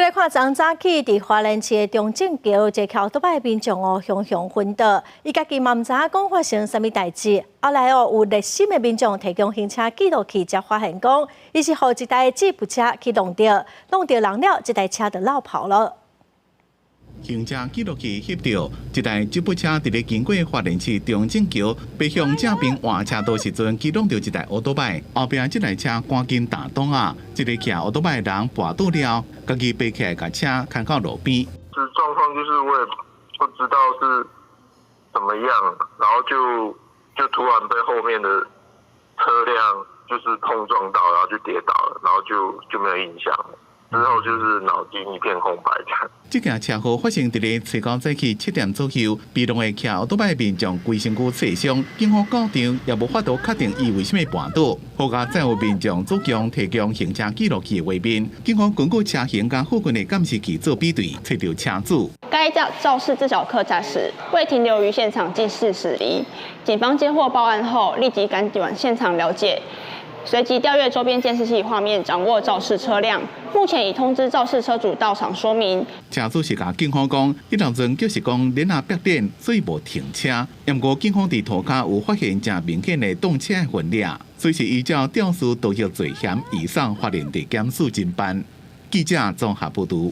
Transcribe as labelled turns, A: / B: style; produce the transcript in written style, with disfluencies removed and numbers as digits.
A: 來看昨早起佇花蓮市的中正橋，一个騎歐多擺的民眾哦，雄雄昏倒，伊家己嘛毋知影講發生啥物代誌。後來哦，有熱心的民眾提供行車記錄器，才發現講，伊是予一台吉普車去挵著，挵著人了，這台車就落跑了。
B: 行車記錄器翕著一台吉普車佇咧經過花蓮市中正橋，欲向正邊換車道時陣，去挵著一台歐多擺，後壁這台車趕緊打擋啊！這个騎歐多擺的人跋倒了，家己爬起來共車牽到路邊。
C: 這狀況就是我也不知道是怎麼樣，然後就突然被後面的車輛就是碰撞到，然後就跌倒了，然後就沒有印象了。之後就是腦筋一片空白這樣。
B: 這件車禍發生佇咧初九早起7點左右，被挵的騎歐多擺民眾規身軀擦傷，警方到場也無法度確定伊為啥物跋倒。好佳哉有民眾主動提供行車記錄器畫面，警方根據車型佮附近的監視器做比對，揣著車主。
D: 該肇事自小客駕駛未停留於現場近40里，警方接獲報案後，立即趕往現場了解。隨即調閱周邊監視器畫面，掌握肇事車輛。目前已通知肇事車主到場說明。
B: 車主是共警方講，彼當陣就是講鏈仔迫電，所以無停車。毋過警方佇塗跤有發現誠明顯的擋車痕跡，隨時依照肇事逃逸罪嫌移送花蓮地檢署偵辦。記者綜合報導。